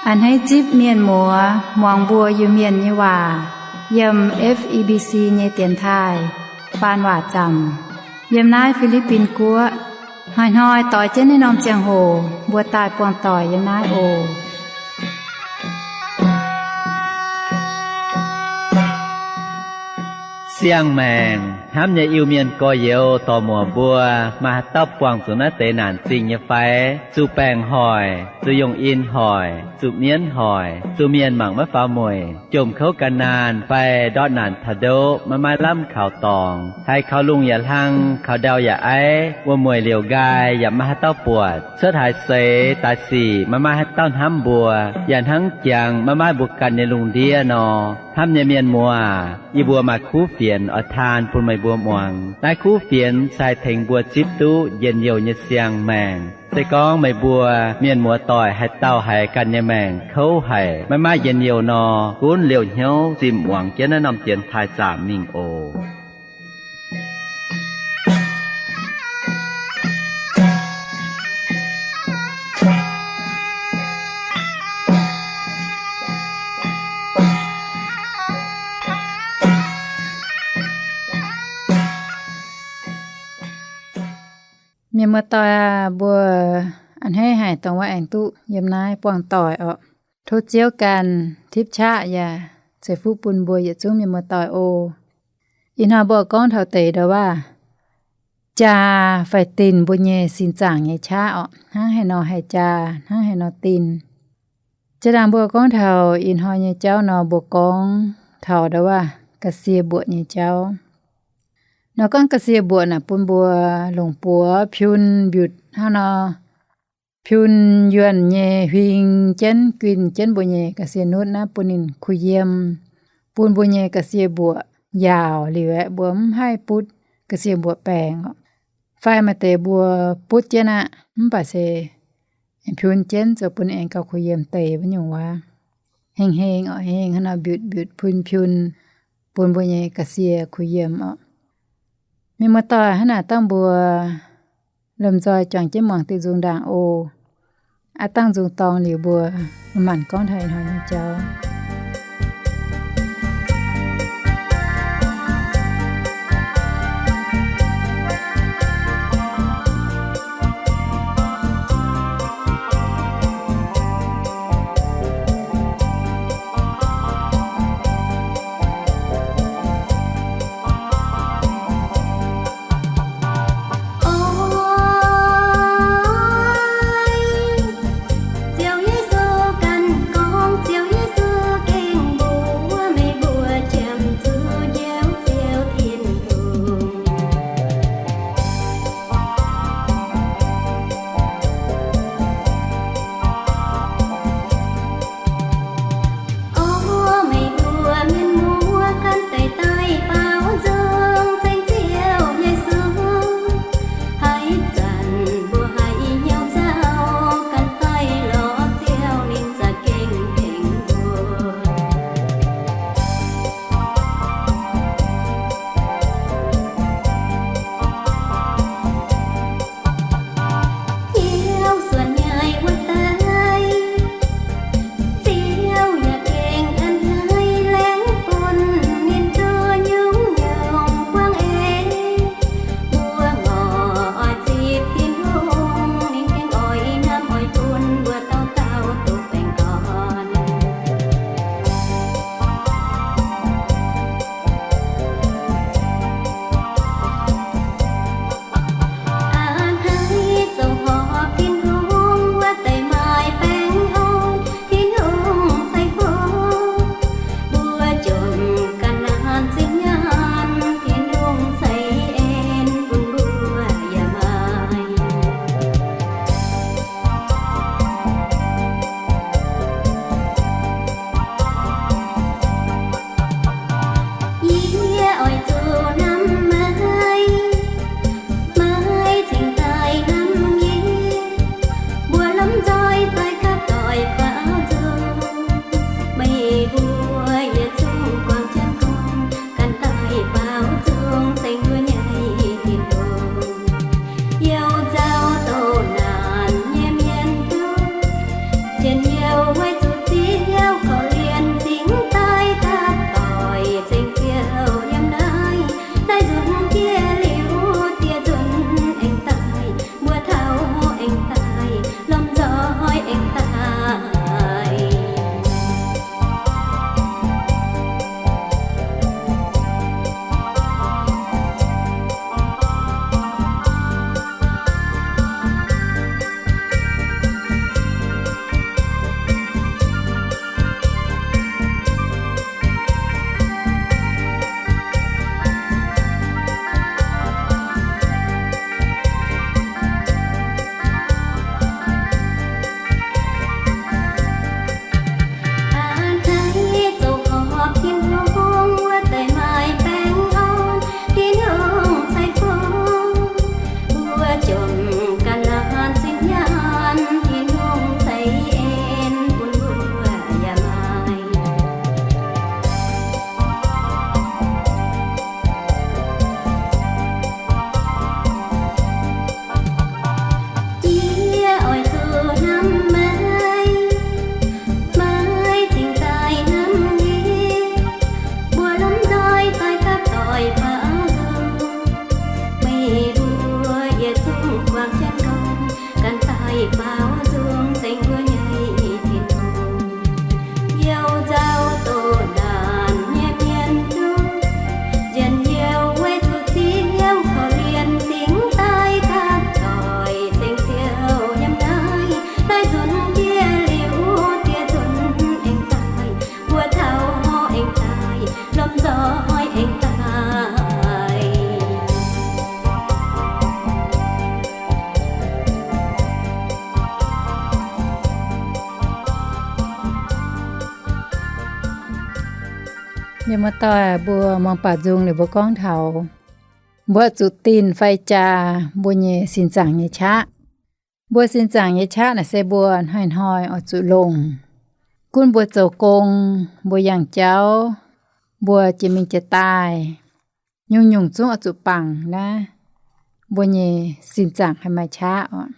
A'hneiv zipv mienh muoz muangx mbuo Iu-Mienh nyei waac yiem F E B C nyei dienx taaih faan waac zaamc, yiem naaiv Fi^li^bin Guoqv. Hnoi-hnoi doix jienv naaiv norm ziangh hoc mbuo daaih buangh doic yiem naaiv oc. Siang-maengc hnamv nyei Iu-Mienh gorx-youz dorc-muoc mbuo, maaih haaix dauh buangh zuqc naaiv deix naanc zingh nyei fai? Zuqc baengc hoic, zuqc yungh in hoic, zuqc mienv hoic, zuqc mienh mangc maiv faaux mueic, jomc kouv gan naanh fai ndortv naanc taux ndoqv maiv maaih lamh kaux dorngx, haiz kaux lungh yaac hlang, kaux ndau yaac aiv, wuom-mueic liouc nqaai yaac maiv maaih haaix dauh buatc, cuotv haaix seix daaih sic maiv maaih haaix dauh hnamv mbuo, yaac hnangv jangx maiv maaih mbuo ganh nyei lungh ndiev nor, hnamv nyei mienh muoz, yie mbuo maaih kuv fienx oix taan bun meih mbuo muangx. Naaiv kuv fienx se haih tengx mbuo zipv duqv njien-youh nyei siang-maengc. Se gorngv meih mbuo mienh muoz-doic haaix dauh haiz ganh nyei maengc kouv haic, maiv maaih njien-youh nor, gunv liouh hnyouv zinh muangx jienv naaiv norm dienx taaih zaamc mingh oc. Mienh muoz-doic aac, mbuo a'hneiv haic dongh wuov aengx duqv yiem naaiv buangh doic orqc. Tov Ziouv ganh tipv qaqv yaac ceix fuqv bun mbuo yietc zungv mienh muoz-doic oc. Ih hnoi mbuo gorngv taux deix ndau-waac jaa fai dinc mbuo nyei sin zaangc nyei qaqv orqc. Hnangv haaix nor haih jaa, hnangv haaix nor dinc. Jaa-ndaangc mbuo gorngv taux ih hnoi nyei jauv nor, mbuo gorngv taux ndau-waac ga'sie mbuoqc nyei jauv. Nor gorngv ga'sie mbuoqc naaic bun mbuo longc buoz piun mbiutc hnangv nor, piun yuonh nyei huing jienv guinh jienv mbuo nyei ga'sie nutv naaiv bun ninh kuh yiem, bun mbuo nyei ga'sie mbuoqc yaauc liuz aeqv, mbuo mv haih butv ga'sie mbuoqc baengc orqc. Fai maaih deix mbuo butv jienv aqv, mv baac se aengx piun jienv zoux bun ninh aengx gauh kuh yiem deix wuov nyungc waac. Heng heng orqc, heng heng hnangv nor mbiutc mbiutc piun piun, bun mbuo nyei ga'sie kuh yiem orqc. Mienh muoz-doic, hnangv naaic dangh mbuo lomh nzoih juangc jienv muangx diuh nzung ndaangc oc. Aav dangh nzung dorng liuz mbuo manc-manc gorngv taux ih hnoi nyei jauv. Mienh muoz-doic, mbuo muangx baac nzung ninh mbuo gorngv taux mbuo zuqc dinh fai jaa mbuo nyei sin zaangc nyei qaqv. Mbuo sin zaangc nyei qaqv naaic se mbuo hnoi-hnoi oix zuqc longc. Gunv mbuo zoux gong, mbuo yangh jauv, mbuo jiex mingh jiex daaih, nyungc-nyungc zungv oix zuqc bangc naaiv mbuo nyei sin zaangc haih maaih qaqv oc.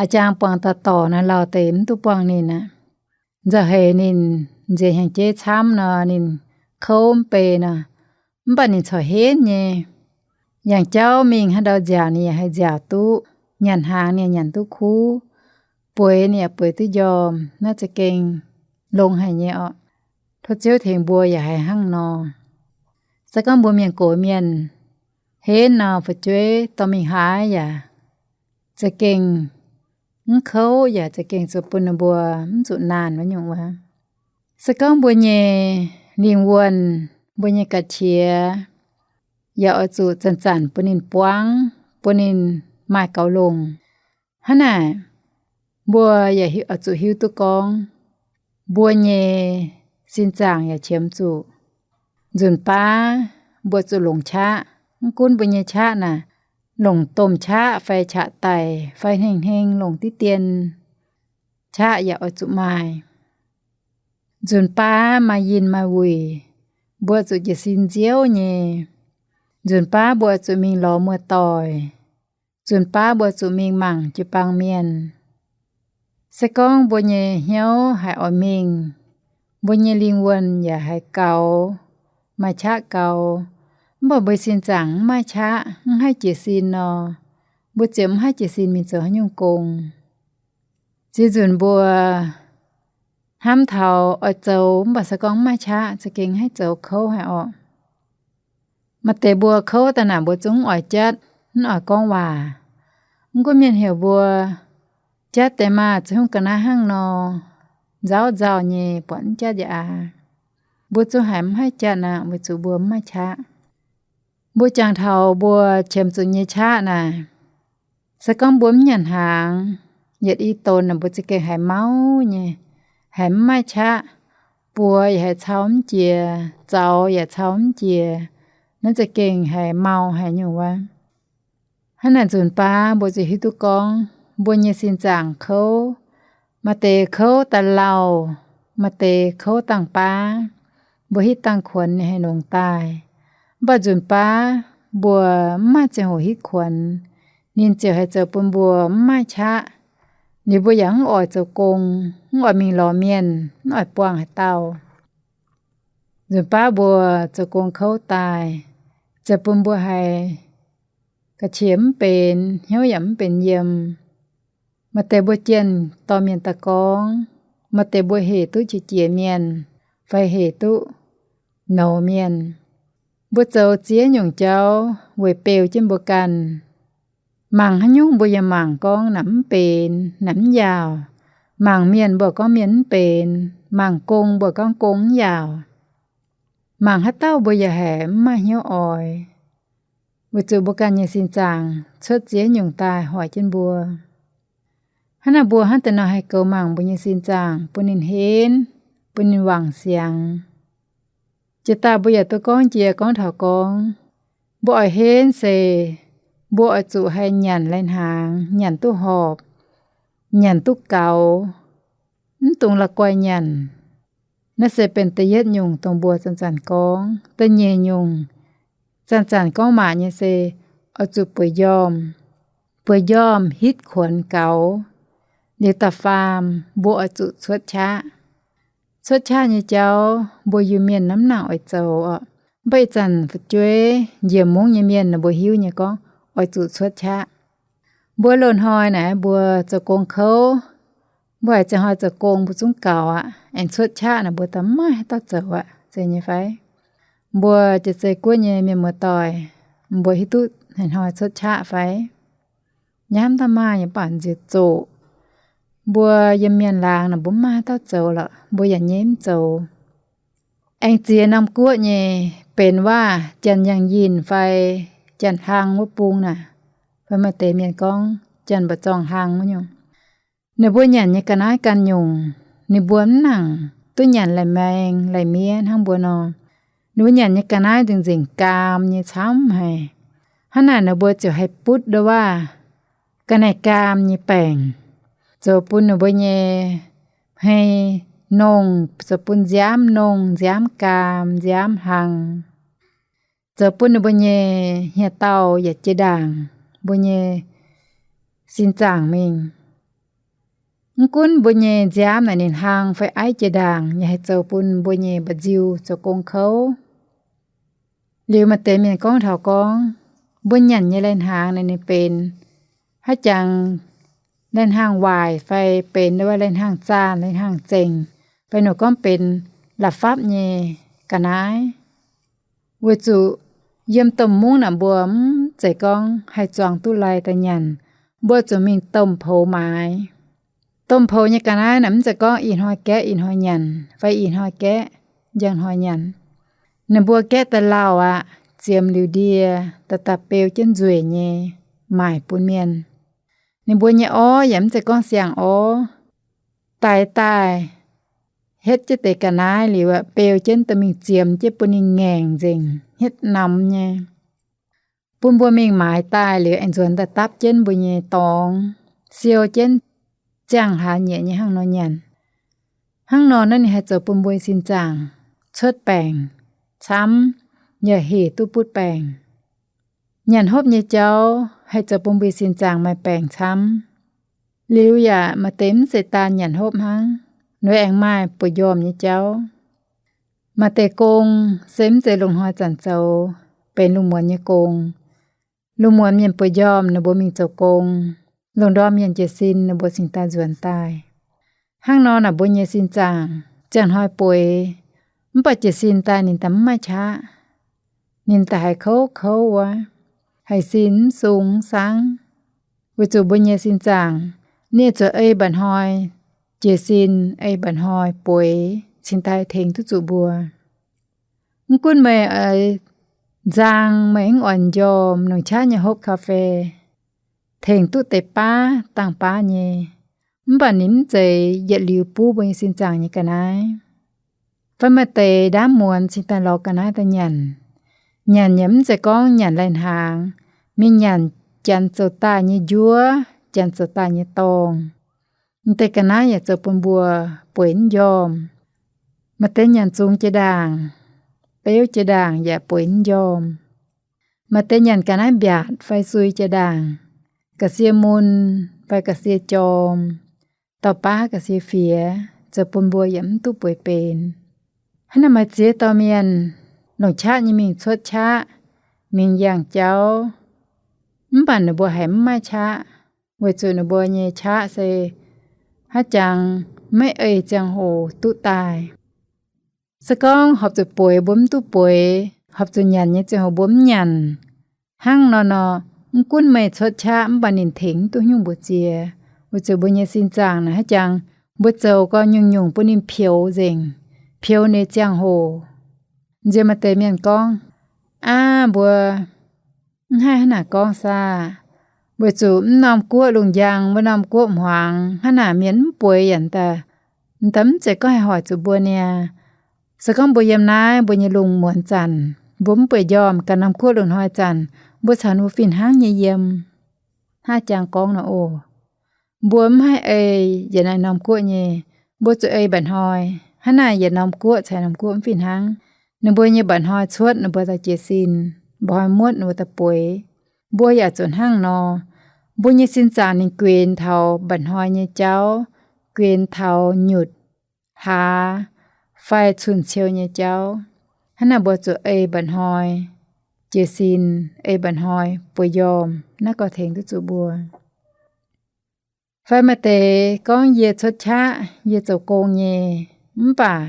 A'jang buangh daaih dorc nor, lauh deix mv duqv buangh ninh aqv. Nzauh heix ninh nziex hnyangx-jeiv camv nor, ninh kouv mv bei nor, mv baac ninh corc henv nyei. Yangh jauv mingh haaix ndau nziaauc ninh yaac haih nziaauc duqv, nyanc hnaangx ninh yaac nyanc duqv kuv, bueix ninh yaac bueix duqv njormh. Naaiv za'gengh longx haic nyei orqc. Tov Ziouv tengx mbuo yaac haih hnangv nor. Se gorngv mbuo mienh gox mienh henv nor, fu'jueiv dorh mingh haaix yaac za'gengh mv kouv, yaac za'gengh zuqc bun ninh mbuo mv zuqc naanh wuov nyungc wuov. Se gorngv mbuo nyei lingh wuonh, mbuo nyei ga'qiex yaac oix zuqc zanc-zanc bun ninh buangv, bun ninh maaih gaux longc. Hnangv naaic, mbuo yaac oix zuqc hiuv duqv gorngv mbuo nyei sin zaangc yaac qiemx zuqc. Nzunc baav mbuo zuqc longc qaqv. Mv gunv mbuo nyei qaqv naaic longc domh qaqv fai qaqc daic fai hnengh hnengh longc diqv dien, qaqv yaac oix zuqc maaih. Nzunc baav maaih yinh maaih wuic, mbuo zuqc jiez sin nziouv nyei. Nzunc baav mbuo zuqc mingh lorz muoz-doic. Nzunc baav mbuo zuqc mingh mangc jiu-baang mienh. Se gorngv mbuo nyei hnyouv haiz oix mingh, mbuo nyei lingh wuonh yaac haiz gaux, maaih qaqv gaux, mv baac mbuo sin zaangc mv maaih qaqv, mv haih jiez sin nor, mbuo ziouc mv haih jiez sin mingh zoux haaix nyungc gong. Ziex nzunc mbuo hnamv taux oix zoux, mv baac se gorngv mv maaih qaqv, za'gengh haih zoux kouv haic orqc. Maaih deix mbuo kouv daaih naaic mbuo zungv mv oix jatv, mv oix gorngv waac. Mv gunv mienh heuc mbuo jatv deix maah, zoux haaix nyungc ga'naaiv hnangv nor, nzauh nzauh nyei buatc mv jatv yaac aav. Mbuo zungv haiz mv haih jatv aqv, weic zuqc mbuo mv maaih qaqv. Mbuo jangx taux mbuo qiemx zuqc nyei qaqv naaic, se gorngv mbuo mv nyanc hnaangx, yietc i donx naaic mbuo za'gengh haiz mauv nyei, haiz mv maaih qaqv, buoz yaac haiz cau mv jiex, zaux yaac cau mv jiex, naaiv za'gengh haiz mau haic nyungc wuov. Hnangv naaic nzunc baav mbuo ziouc hiuv duqv gorngv mbuo nyei sin zaangc kouv. Maaih deix kouv daaih lauh, maaih deix kouv dangh baav, mbuo hitv dangh kuonx ninh haih nongx daaih. Mv baac nzunc baav mbuo mv maaih ziangh hoc hitv kuonx, ninh ziouc haih zoux bun mbuo mv maaih qaqv. Liuz mbuo yaac mv oix zoux gong, mv oix mingh lorz mienh, mv oix buangh haaix dauh. Nzunc baav mbuo zoux gong kouv daaih, zoux bun mbuo haiz ga'qiex mv benx, hnyouv yaac mv benx yiem. Maaih deix mbuo jienh dorh mienh daaih gorngv, maaih deix mbuo hec duqv qiex jiez mienh, fai hec duqv nouz mienh. Mbuo zoux ziex nyungc jauv weic beu jienv mbuo ganh. Mangc haaix nyungc mbuo yaac mangc gorngv naaic mv benx, naaic mv yaauc. Mangc mienh mbuo gorngv mienh mv benx, mangc gong mbuo gorngv gong mv yaauc. Mangc haaix dauh mbuo yaac haiz mv maaih hnyouv oix, weic zuqc mbuo ganh nyei sin zaangc cuotv ziex nyungc daaih hoic jienv mbuo. Hnangv naaic mbuo hnangv deix nor haih goux mangc mbuo nyei sin zaangc, bun ninh henv, bun ninh wangc siangx. Jiex daaih mbuo yaac duqv gorngv jiex gorngv taux gorngv, mbuo oix henv se mbuo oix zuqc haih nyanc lai-hnaangx, nyanc duqv horpc, nyanc duqv gaux, mv dungx la'guaih nyanc. Naaiv se benx da'yietv nyungc dongh mbuo zanc-zanc gorngv. Da'nyeic nyungc zanc-zanc gorngv maac nyei se oix zuqc bueix njormh. Bueix njormh hitv kuonx gaux, liuz da'faam mbuo oix zuqc cuotv qaqv. Cuotv qaqv nyei jauv mbuo Iu-Mienh mv nangc oix zoux orqc. Mv baac ih zanc fu'jueiv njiec mungv nyei mienh ninh mbuo hiuv nyei gorngv oix zuqc cuotv qaqv. Mbuo loz-hnoi naaiv mbuo zoux gong kouv, mbuo haiz ziangh hnoi zoux gong mbuo zungv gaux aqv. Aengx cuotv qaqv naaic mbuo da'maaih haaix dauh zoux aqv, zeiz nyei fai? Mbuo jiex zei guoqv nyei mienh muoz-doic, mbuo hiuv duqv hnoi-hnoi cuotv qaqv fai? Hnamv da'maaih nyei baac nziex zoqc. Mbuo yiem mienh laangz naaic mbuo mv maaih haaix dauh zoux lorqc, mbuo yaac nyei mv zoux. Aengx ziex norm guoqv nyei benx waac Janx-Yangh Yinh fai Janx-Hlang wuov bung naaic, fai maaih deix mienh gorngv Janx-Mba'zorng-Hlang wuov nyungc. Ninh mbuo nyanc nyei ga'naaiv ganh nyungc, ninh mbuo mv nangc duqv nyanc lai-maeng lai-miev hnangv mbuo nor. Ninh mbuo nyanc nyei ga'naaiv nzengc-nzengc gaam nyei camv haic. Hnangv naaic ninh mbuo ziouc haih butv nduov waac ga'naaiv gaam nyei baengc, zoux bun ninh mbuo nyei hmei nongh, zoux bun nziaamv nongh, nziaamv gaam, nziaamv hlang, zoux bun ninh mbuo nyei hnyouv dauh yaac jiex ndaangc mbuo nyei sin zaangc mingh. Mv gunv mbuo nyei nziaamv naaic ninh hlang fai aiv jiex ndaangc, yaac haih zoux bun mbuo nyei mba'nziu zoux gong kouv. Liuz maaih deix mienh gorngv taux gorngv, mbuo nyanc nyei lai-hnaangx naaic ninh benx haaix jangx lai-hnaangx waaic fai benx lai-hnaangx zaanh, lai-hnaangx zengc, fai ninh gorngv benx la'fapv nyei ga'naaiv. Weic zuqc yiem domh mungv naaic mbuo mv zeiz gorngv haih zuangx duqv lai daaih nyanc, mbuo zuqc mingh domh poux maaiz. Domh poux nyei ga'naaiv naaic mv zeiz gorngv ih hnoi gaeqv ih hnoi nyanc fai ih hnoi gaeqv njang hnoi nyanc. Ninh mbuo gaeqv daaih lauh aqv, ziemx liuz ndie, daaih daaih beu jienv nzueic nyei maaic bun mienh. Ninh mbuo nyei orv yaac mv zeiz gorngv siang-orv. Daix daaih, hetv jienv deix ga'naaiv liuz aqv, beu jienv dorh mingh ziemx jienv bun ninh ngaengc nzengc, hietv namx nyei, bun mbuo mingh maaiz daaih liuz aengx nzuonx daaih dapv jienv mbuo nyei dorngx, siou jienv ziangh hlaax nyieqc nyei hnangv nor nyanc. Hnangv nor naaiv ninh haih zoux bun mbuo sin zaangc cuotv baengc camv, yaac hec duqv butv baengc. Nyanc hopv nyei jauv haih zoux bun mbuo sin zaangc maaih baengc camv. Liuz yaac maaih deix mv zeiz daan nyanc hopv hnangv, ninh aengx maaih buoz-njormh nyei jauv. Maaih deix gong se mv zeiz lungh hnoi zanc zoux, benx lungh muonz nyei gong. Lungh muonz mienh buoz-njormh ninh mbuo mingh zoux gong, lungh ndorm mienh jiez sin ninh mbuo cingx daaih nzuonx daaih. Hnangv nor naaic mbuo nyei sin zaangc ziangh hnoi bueix, mv baac jiez sin daaih ninh daaih mv maaih qaqv. Ninh daaih haiz kouv kouv wuov, haiz sin mv sung mv saangv. Weic zuqc mbuo nyei sin zaangc, ninh zuqc ei mba'hnoi jiez sin, ei mba'hnoi bueix cingx daaih tengx duqv zuqc mbuo. Mv gunv meih oix nzang, meih mv oix njormh, longc qaqv nyei hopv kaffe, tengx duqv deix baav dangh baav nyei, mv baac ninh mv zeiz yietc liuz buv mbuo nyei sin zaangc nyei ga'naaiv. Fai maaih deix ndaamv muonz cingx daaih lorz ga'naaiv daaih nyanc. Nyanc yaac mv zeiz gorngv nyanc lai-hnaangx, mingh nyanc janx zoux daaih nyei njuov, janx zoux daaih nyei dorngh. M'deix ga'naaiv yaac zoux bun mbuo bueix mv njormh. Maaih deix nyanc zungx jiex ndaangc, beuv jiex ndaangc yaac bueix mv njormh. Maaih deix nyanc ga'naaiv mbiaatc fai sui jiex ndaangc, ga'sie mun fai ga'sie jorm, dauh baav ga'sie fiex, zoux bun mbuo yaac mv duqv bueix benx. Hnangv naaic maaih ziex dauh mienh longc qaqv nyei mingh cuotv qaqv, mingh yangh jauv, mv baac ninh mbuo haiz mv maaih qaqv, weic zuqc ninh mbuo nyei qaqv se haaix jangx maiv ei ziangh hoc duqv daaih. Se gorngv horpc zuqc bueix mbuo mv duqv bueix, horpc zuqc nyanc nyei ziangh hoc mbuo mv nyanc. Hnangv nor nor, mv gunv meih cuotv qaqv mv baac ninh tengx mv duqv haaix nyungc mbuox ziex, weic zuqc mbuo nyei sin zaangc naaic haaix jangx mbuo zoux gau nyungc-nyungc bun ninh peux nzengc, peux ninh nyei ziangh hoc. Nziex maaih deix mienh gorngv, Aav, mbuo mv haih hnangv naaic gorngv saah? Weic zuqc mv norm guoqv lungh njang, wuov norm guoqv hmuangx, hnangv naaic mienh mv bueix yaac daaih, daaih mv zeiz gorngv haih hoic zuqc mbuo niaa. Se gorngv mbuo yiem naaiv mbuo nyei lungh muonz zanc, mbuo mv bueix njormh, ganh norm guoqv lungh hnoi zanc, mbuo caux ninh mbuo fih hnangv nyei yiem. Hnangv jangx gorngv nor oc. Mbuo mv haih ei yietc naaiv norm guoqv nyei, mbuo zuqc ei mba'hnoi. Hnangv naaic yietc norm guoqv caux norm guoqv mv fih hnangv. Ninh mbuo nyei mba'hnoi cuotv ninh mbuo daaih jiez sin, mba'hnoi muotv ninh mbuo daaih bueix. Mbuo yaac zuqc hnangv nor. Mbuo nyei sin zaangc ninh guenx taux mba'hnoi nyei jauv, guenx taux nyutc, hlaax, fai cun-ciou nyei jauv. Hnangv naaic mbuo zuqc ei mba'hnoi jiez sin, ei mba'hnoi bueix njormh, naaiv gauh tengx duqv zuqc mbuo. Fai maaih deix gorngv, Yie cuotv qaqv, yie zoux gong nyei, mv baac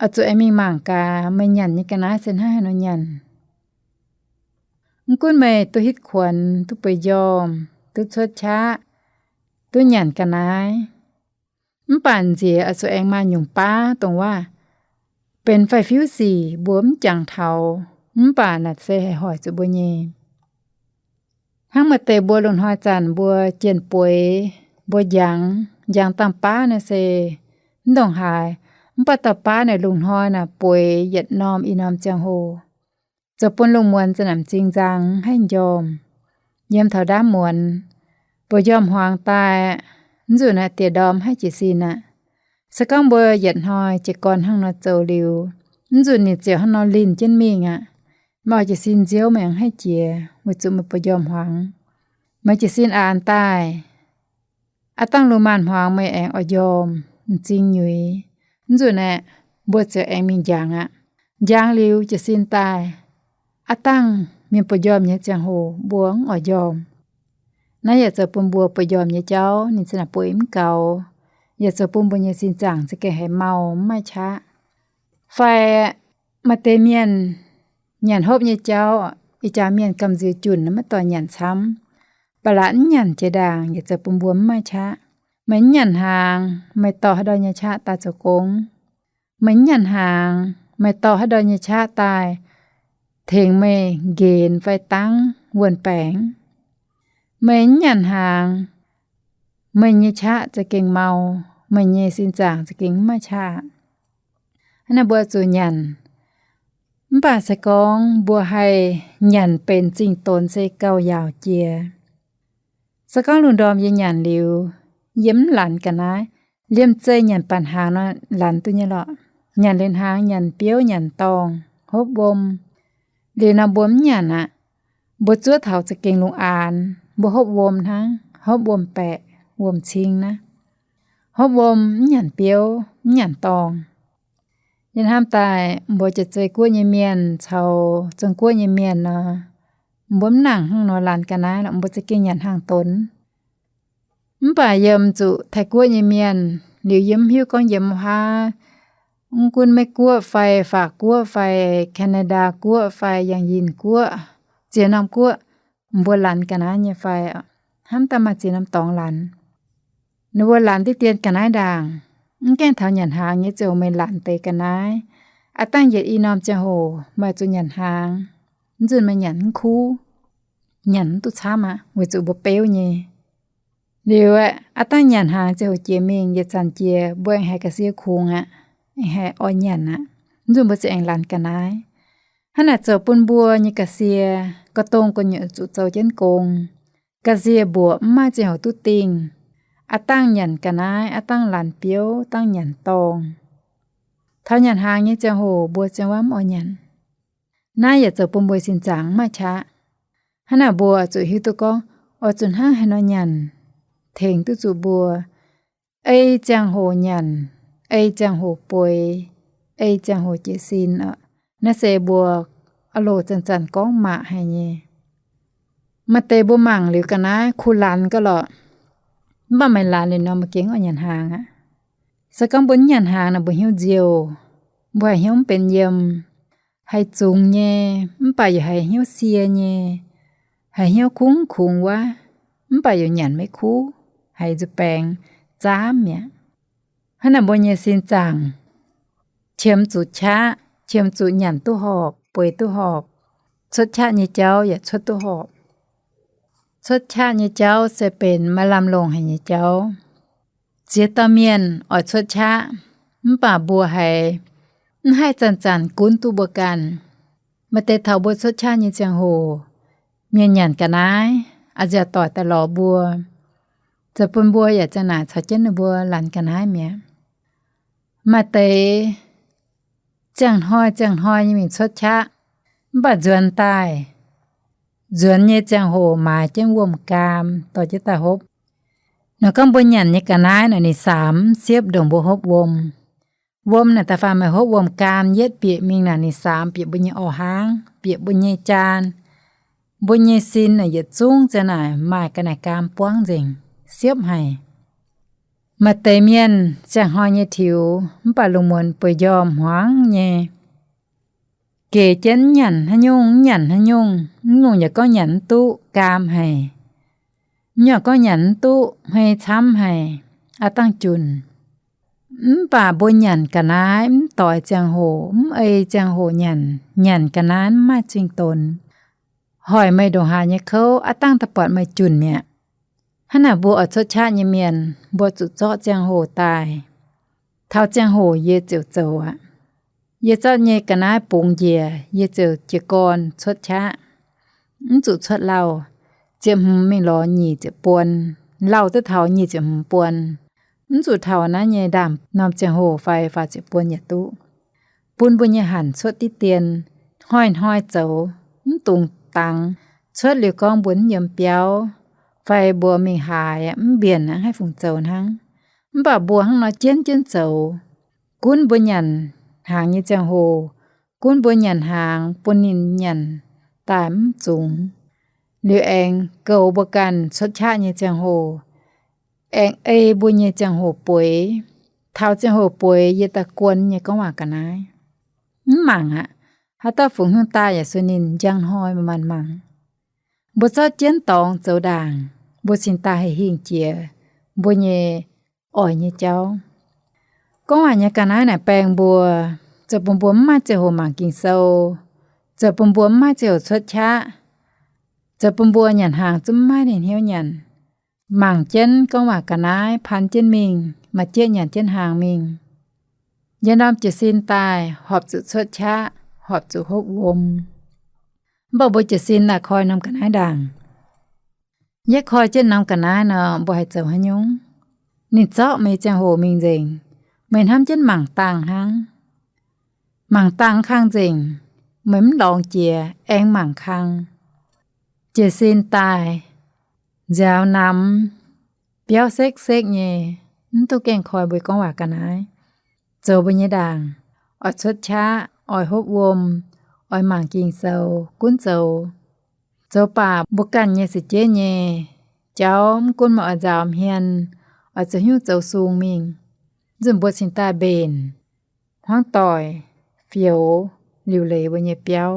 oix zuqc aengx mingh mangc gaax meih nyanc nyei ga'naaiv se hnangv haaix nor nyanc. Mv gunv meih duqv hitv kuonx, duqv bueix njormh, duqv cuotv qaqv, duqv nyanc ga'naaiv, mv baac nziex oix zuqc aengx maaih nyungc baav dongh waac benx faix-fiuv sic mbuo mv jangx taux, mv baac naaic se haih hoic zuqc mbuo nyei. Hnangv maaih deix mbuo lungh hnoi zanc mbuo jienh bueix, mbuo njangx, njangx dangh baav naaiv se mv ndongc haaix, Mv baac dauh baav naaic lungh hnoi naaic bueix yietc norm i norm ziangh hoc, zoux bun lungh muonz za'nanc m'zing nzang mv haih njormh. Yiem taux ndaamv muonz, bueix njormh hmuangx daaih, mv nzunc naaic dieh ndorm mv haih jiez sin aqv. Se gorngv mbuo yietc hnoi jiez gorn hnangv nor zoux liuz, mv nzunc ninh ziouc hnangv nor linh jienv mingh aqv. Meih oix jiez sin nziouv meih aengx haih jiex, weic zuqc meih bueix njormh hmuangx. Meih jiez sin aanx daaih, aav dangh lungh maanz hmuangx meih aengx oix njormh, m'zing nyuix, mv nzunc naaic mbuo ziouc aengx mingh njangx aqv. Njangx liuz jiez sin daaih, aav dangh mienh bueix njormh nyei ziangh hoc mbuo mv oix njormh. Naaiv yaac zoux bun mbuo bueix njormh nyei jauv ninh za'naaic bueix mv gaux, yaac zoux bun mbuo nyei sin zaangc za'gengh haiz mau mv maaih qaqv. Fai maaih deix mienh nyanc hopv nyei jauv, ih jaax mienh gamh nziex junc maiv dorh nyanc camv, ba'laqc mv nyanc jiex ndaangc yaac zoux bun mbuo mv maaih qaqv. Meih mv nyanc hnaangx, meih dorh haaix ndau nyei qaqv daaih zoux gong? Meih mv nyanc hnaangx, meih dorh haaix ndau nyei qaqv daaih tengx meih nqenx fai dangv wuon-baengc? Meih mv nyanc hnaangx, meih nyei qaqv za'gengh mau, meih nyei sin zaangc za'gengh mv maaih qaqv. Hnangv naaic mbuo zuqc nyanc. Mv baac se gorngv mbuo haih nyanc benx zingh donx se gauh yaauc jiex. Se gorngv lungh ndorm yie nyanc liuz, yie mv lanx ga'naaiv, liemh zeih nyanc baac hnaangx nor lanx duqv nyei lorqc. Nyanc liuz hnaangx, nyanc biouv, nyanc dorngh, hopv wuom. Liuz nor mbuo mv nyanc aqv. Mbuo zuov taux za'gengh lungh aanx, mbuo hopv wuom hnangv, hopv wuom-baeqc, wuom-cing naaiv. Hopv wuom mv nyanc biouv, mv nyanc dorngh. Yie hnamv daaih mbuo Jaav-Zei guoqv nyei mienh caux Zong guoqv nyei mienh nor, mbuo mv nangc hnangv nor lanx ga'naaiv lorqc, mbuo za'gengh nyanc hnaangx donx. Mv baac yiem zuqc Taiv guoqv nyei mienh, liuz yie mv hiuv gorngv yiem haaix, mv gunv Meiv guoqv fai Faac guoqv fai Canada guoqv fai yangh Yinh guoqv, ziex norm guoqv, mbuo lanx ga'naaiv nyei fai, hnamv daaih maaih ziex norm dorngx lanx. Ninh mbuo lanx diqv dien ga'naaiv ndaangc, mv gaengh taux nyanc hnaangx nyei ziouc meih lanx deix ga'naaiv. Aav dangh yietc i norm ziangh hoc meih zuqc nyanc hnaangx, mv nzunc meih nyanc mv kuv, nyanc mv duqv camv aqv, weic zuqc mbuo beuv nyei. Liuz aeqv, aav dangh nyanc hnaangx ziouc hoc jiex mingh, yietc zanc jiex mbuo aengx haiz ga'sie kungx aqv, aengx haiz oix nyanc aqv, mv nzunc mbuo ziouc aengx lanx ga'naaiv. Hnangv naaic zoux bun mbuo nyei ga'sie, ga'dongh gu'nyuoz zuqc zoux jienv gong. Ga'sie mbuoqc mv maaih ziangh hoc duqv dingh. Aav dangh nyanc ga'naaiv, aav dangh lanx biouv, dangh nyanc dorngh. Taux nyanc hnaangx nyei ziangh hoc mbuo ziouc waac mv oix nyanc. Naaiv yaac zoux bun mbuo sin zaangc mv maaih qaqv. Hnangv naaic mbuo zuqc hiuv duqv gorngv oix zuqc hnangv haaix nor nyanc, tengx duqv zuqc mbuo ei ziangh hoc nyanc, ei ziangh hoc bueix, ei ziangh hoc jiez sin oc. Naaiv se mbuo aah loc zanc-zanc gorngv mangc haic nyei. Maaih deix mbuo mangc liuz ga'naaiv kuh lanx ga'naaiv lorqc, mv baac meih lanx liuz nor meih gengh oix nyanc hnaangx aqv. Se gorngv mbuo mv nyanc hnaangx nor mbuo hnyouv nziouh, mbuo haiz hnyouv mv benx yiem, haiz zungx nyei, mv baac yaac haiz hnyouv sie nyei, haiz hnyouv kungx-kungx wuov, mv baac yaac nyanc maiv kuv, haiz nzuih baengx zaamv mi'aqv. Hnangv naaic mbuo nyei sin zaangc qiemx zuqc qaqv, qiemx zuqc nyanc duqv horpc, bueix duqv horpc, cuotv qaqv nyei jauv yaac cuotv duqv horpc. Cuotv qaqv nyei jauv se benx maaih lamh longc haic nyei jauv. Ziex dauh mienh oix cuotv qaqv, mv baac mbuo haiz mv haih zanc-zanc gunv duqv mbuo ganh. Maaih deix taux mbuo cuotv qaqv nyei ziangh hoc, mienh nyanc ga'naaiv, a'nziaauc doic daaih lorz mbuo, zoux bun mbuo yaac ziang naaic caux jienv ninh mbuo lanx ga'naaiv mi'aqv. Maaih deix ziangh hnoi ziangh hnoi nyei mingh cuotv qaqv, mv baac nzuonx daaih, nzuonx nyei ziangh hoc maaiz jienv wuom-gaam dorh jienv daaih hopv. Nor gorngv mbuo nyanc nyei ga'naaiv naaic ninh samx mv siepv ndongc mbuo hopv wuom. Wuom naaic da'faanh meih hopv wuom-gaam yietv bieqc mingh naaic ninh samx bieqc mbuo nyei orv hnangv, bieqc mbuo nyei jaan, mbuo nyei sin naaic yietc zungv ziang naaic maaih ga'naaiv gaam buangv nzengc, siepv haic. Maaih deix mienh ziangh hnoi nyei tiux mv baac lungh muonz bueix njormh hmuangx nyei, gec jienv mv nyanc haaix nyungc, mv nyanc haaix nyungc, mv nyungc yaac gorngv nyanc mv duqv, gaam haic. Mv nyungc gorngv nyanc mv duqv, hmei camv haic, aav dangh junc. Mv baac mbuo nyanc ga'naaiv mv doix ziangh hoc, mv ei ziangh hoc nyanc, nyanc ga'naaiv mv maaih zingh donx, hoic meih ndongc haaix nyei kouv aav dangh daaih buatc meih junc mi'aqv. Hnangv naaic mbuo oix cuotv qaqv nyei mienh, mbuo zuqc zorqv ziangh hoc daaih. Taux ziangh hoc yie ziouc zoux aqv. Yie zorqv nyei ga'naaiv bungx njiec, yie ziouc jiez gorn cuotv qaqv. Mv zuqc cuotv lauh. Ziepc hmz mingh lorz nyic ziepc buon, lauh duqv taux nyic ziepc hmz buon. Mv zuqc taux naaiv nyei ndaamv-norm ziangh hoc fai faah ziepc buon yaac duqv. Bun mbuo nyei hanc cuotv diqv dien, hnoi-hnoi zoux, mv dungx dangx. Cuotv liuz gorngv mbuo mv yiem biauv, fai mbuo mingh haaix mv mbienc aqv, haih fungc zoux hnangv. Mv baac mbuo hnangv nor jienv jienv zoux, gunv mbuo nyanc hnaangx nyei ziangh hoc, gunv mbuo nyanc hnaangx bun ninh nyanc daaih mv zungx. Liuz aengx goux mbuo ganh cuotv qaqv nyei ziangh hoc, aengx ei mbuo nyei ziangh hoc bueix. Taux ziangh hoc bueix yie daaih guon nyei gorngv waac ga'naaiv. Mv mangc aqv. Haaix dauh fungc haaix nyungc daaih yaac sueih ninh njang hnoi maanc-maanc mangc. Mbuo zorqv jienv dorngx zoux ndaangc, mbuo cingx daaih haih hingh jiex mbuo nyei oix nyei jauv. Gorngv waac nyei ga'naaiv naaic baeng mbuo, zoux bun mbuo mv maaih ziangh hoc mangc Ging-Sou, zoux bun mbuo mv maaih ziangh hoc cuotv qaqv, zoux bun mbuo nyanc hnaangx zungv mv maaih ninh hnyouv nyanc. Mangc jienv gorngv waac ga'naaiv, pan jienv mingh, maaih jieqv nyanc jienv hnaangx mingh. Njang ndorm jiez sin daaih horpc zuqc cuotv qaqv, horpc zuqc hopv wuom. Mv baac mbuo jiez sin daaih koi norm ga'naaiv ndaangc. Yie koi jienv norm ga'naaiv nor, mbuo haih zoux haaix nyungc? Ninh zorqv meih ziangh hoc mingh nzengc. Meih hnamv jienv mangc dangh hnangv. Mangc dangh kang nzengc, meih mv lorngx jiex aengx mangc kang. Jiez sin daaih, nziaaux namx, biauv sekv-sekv nyei, mv duqv gaengh koi mbuo gorngv waac ga'naaiv. Zoux mbuo nyei ndaangc, oix cuotv qaqv, oix hopv wuom, oix mangc Ging-Sou, gunv zoux. Zoux baac mbuo ganh nyei seix jeiv nyei jauv, mv gunv meih oix nzaaux hmien, oix zoux hnyouv zoux sung mingh, nzunc mbuo cingx daaih mbenc, hmuangv doic, fioux, liuc leiz mbuo nyei biauv.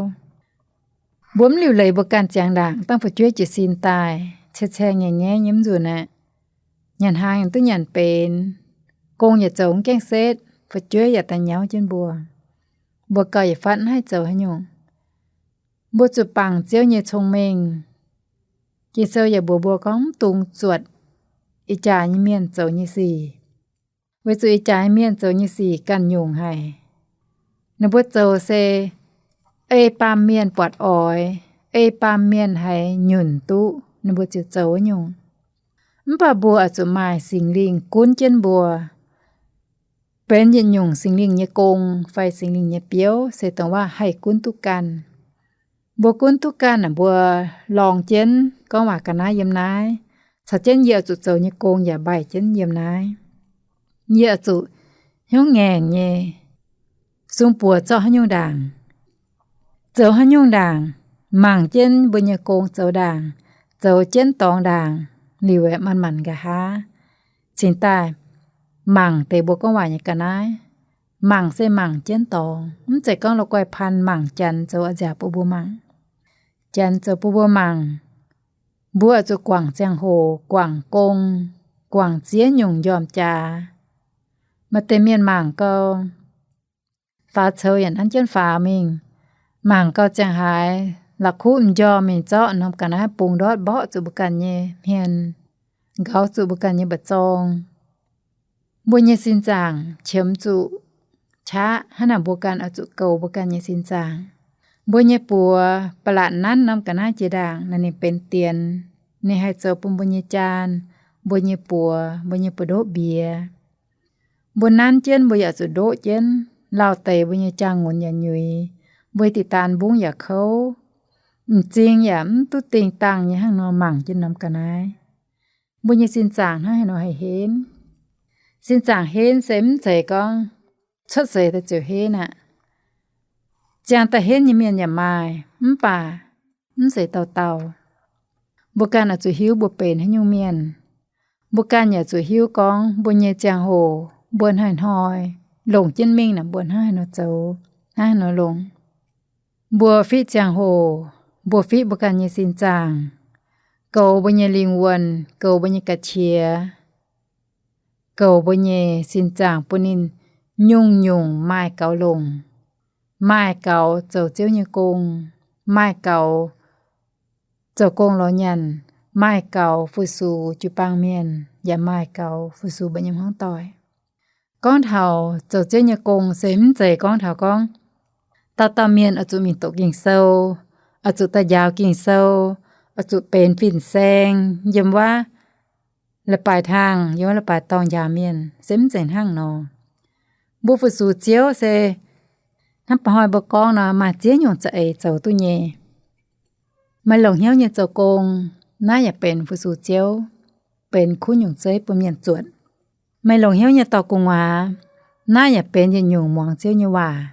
Mbuo mv liuc leiz mbuo ganh ziangx ndaangc, dangh fu'jueiv jiez sin daaih, caeng-caeng ngaengc-ngaengc nyei mv nzunc aeqv, nyanc hnaangx yaac duqv nyanc benx, gong yaac zoux mv gaengh setv, fu'jueiv yaac daaih nyauv jienv mbuo. Mbuo gauh yietc fatv mv haih zoux haaix nyungc. Mbuo zuqc bangc Ziouv nyei cong-mengh. Ging-Sou yaac mbuox mbuo gorngv mv dungx zuotc ih jaax nyei mienh zoux nyei sic, weic zuqc ih jaax nyei mienh zoux nyei sic ganh nyungc haic. Ninh mbuo zoux se ei baamh mienh buatc oix, ei baamh mienh haiz nyunc duqv, ninh mbuo ziouc zoux wuov nyungc. Mv baac mbuo oix zuqc maaih Singx Lingh gunv jienv mbuo, benx yietc nyungc Singx Lingh nyei gong fai Singx Lingh nyei biouv se dongh waac haih gunv duqv ganh. Mbuo gunv duqv ganh aeqv, mbuo lorngh jienv gorngv waac ga'naaiv yiem naaiv, caux jienv yie oix zuqc zoux nyei gong yaac mbaih jienv yiem naaiv. Yie oix zuqc hnyouv ngaengc nyei, sung buoz zorqv haaix nyungc ndaangc, zoux haaix nyungc ndaangc, mangc jienv mbuo nyei gong zoux ndaangc, zoux jienv dorngx ndaangc, liuz aeqv, manc-manc nqa'haav cingx daaih mangc deix mbuo gorngv waac nyei ga'naaiv. Mangc se mangc jienv dorngx, mv zeiz gorngv la'guaih pan mangc Janx zoux a'nziaauc bun mbuo mangc. Janx zoux bun mbuo mangc. Mbuo oix zuqc guangc ziangh hoc, guangc gong, guangc ziex nyungc njormh jaax. Maaih deix mienh mangc gau, faaux coux yaac nanv jienv faaux mingh. Mangc gau ziangh haaix, la'kuqv m'njormh mingh zorqv norm ga'naaiv bungx ndortv mborqv zuqc mbuo ganh nyei hmien, nqauz zuqc mbuo ganh nyei mba'zorng. Mbuo nyei sin zaangc qiemx zuqc qaqv, hnangv naaic mbuo ganh oix zuqc goux mbuo ganh nyei sin zaangc. Mbuo nyei buoz ba'latc nanv norm ga'naaiv jiex ndaangc naaic ninh benx dienx, ninh haih zoux bun mbuo nyei jaan, mbuo nyei buoz, mbuo nyei buoz-ndoqv mbiex. Mbuo nanv jienv mbuo yaac zuqc ndoqv jienv, lauh deix mbuo nyei jaang-ngunx yaac nyuix, mbuo nyei diqc daan mbungv yaac kouv, m'zing yaac mv duqv dingh dangh nyei hnangv nor mangc jienv norm ga'naaiv. Mbuo nyei sin zaangc hnangv haaix nor haih henv? Sin zaangc henv se mv zeiz gorngv cuotv seix daaih ziouc henv aqv. Ziangh daaih henv nyei mienh yaac maaih, mv baac mv zeiz dauh dauh. Mbuo ganh oix zuqc hiuv mbuo benx haaix nyungc mienh. Mbuo ganh yaac zuqc hiuv gorngv mbuo nyei ziangh hoc, mbuo hnoi-hnoi longc jienv mingh naaic mbuo hnangv haaix nor zoux, hnangv haaix nor longc. Mbuo fiqv ziangh hoc, mbuo fiqv mbuo ganh nyei sin zaangc, goux mbuo nyei lingh wuonh, goux mbuo nyei ga'qiex, goux mbuo nyei sin zaangc bun ninh nyungc-nyungc maaih gaux longc, maaih gaux zoux Ziouv nyei gong, maaih gaux zoux gong lorz nyanc, maaih gaux fu-sux jiu-baang mienh, yaac maaih gaux fu-sux mbuo nyei hmuangv doic. Gorngv taux zoux Ziouv nyei gong se mv zeiz gorngv taux gorngv dauh dauh mienh oix zuqc mingh doqc Ging-Sou, oix zuqc daaih njaaux Ging-Sou, oix zuqc benx fin-saeng yiem wuov leiz-baaix tangh, yiem wuov leiz-baaix dorngh njaaux mienh, se mv zeiz hnangv nor. Mbuo fu-sux Ziouv se hnangv ba'hnoi mbuo gorngv nor, maaih ziex nyungc za'eix zoux duqv nyei. Meih longc hnyouv nyei zoux gong, naaiv yaac benx fu-sux Ziouv, benx kuv nyungc zeiv bun mienh zuotc. Meih longc hnyouv nyei dorh gu'nguaaz, naaiv yaac benx yietc nyungc muangx Ziouv nyei waac.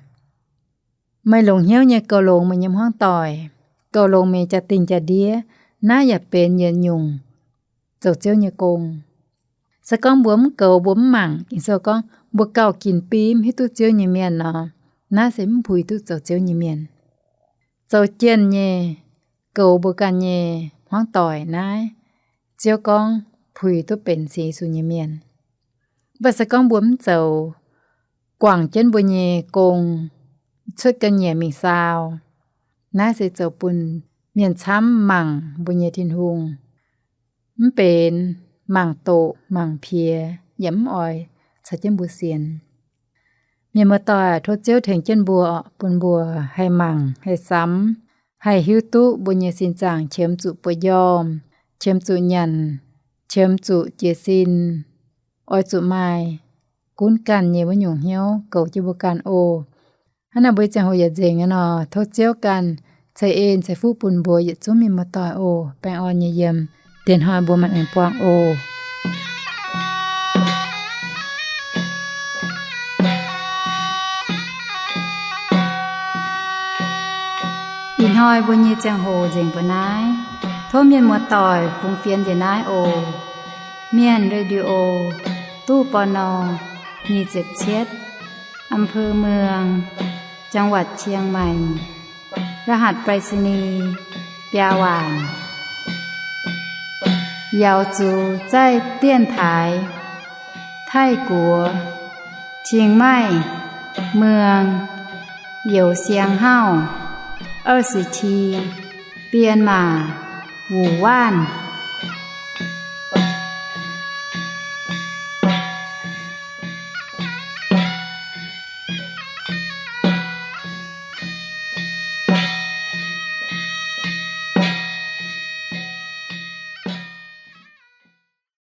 Meih longc hnyouv nyei goux longx meih nyei hmuangv doic, goux longx meih jaa-dingh jaa-ndiev, naaiv yaac benx yietc nyungc zoux Ziouv nyei gong. Se gorngv mbuo mv goux, mbuo mv mangc, Ging-Sou gorngv mbuo gauh ginc bim hiuv duqv Ziouv nyei mienh nor, naaiv se mv puix duqv zoux Ziouv nyei mienh. Zoux jienh nyei, goux mbuo ganh nyei hmuangv doic naaiv, Ziouv gorngv puix duqv benx sienx Yesu nyei mienh. Mv baac se gorngv mbuo mv zoux, guangc jienv mbuo nyei gong, cuotv ga'nyiec mingh saau, naaiv se zoux bun mienh camv mangc mbuo nyei Tin-Hungh, mv benx mangc doqc mangc piex yaac mv oix caux jienv mbuo sienx. Mienh muoz-doic, tov Ziouv tengx jienv mbuo, bun mbuo haih mangc, haih samx, haih hiuv duqv mbuo nyei sin zaangc qiemx zuqc buoz-njormh, qiemx zuqc nyanc, qiemx zuqc jiez sin, oix zuqc maaih gunv ganh nyei wuov nyungc hnyouv goux jienv mbuo ganh oc. Hnangv naaic mbuo nyei ziangh hoc yaac nzengc aqv nor, tov Ziouv ganh ceix en ceix fuqv bun mbuo yietc zungv mienh muoz-doic oc. Baengh orn nyei yiem dienh hnoi mbuo maaih aengx buangh oc. Ih hnoi mbuo nyei ziangh hoc nzengc mbuo naaiv. Tov mienh muoz-doic fungx fienx njiec naaiv oc. Mienh Radio, ตู้ ปณ. nyic ziepc cietv, อำเภอเมือง จังหวัดเชียงใหม่ รหัสไปรษณีย์ biaa waanc. Yaux zuqc zaih dienx taaix Taiv-Guoqv, Cing Maih Mueang, Youz Siang Hauv, 二十七, Bienh Maac, Wuc Waanv.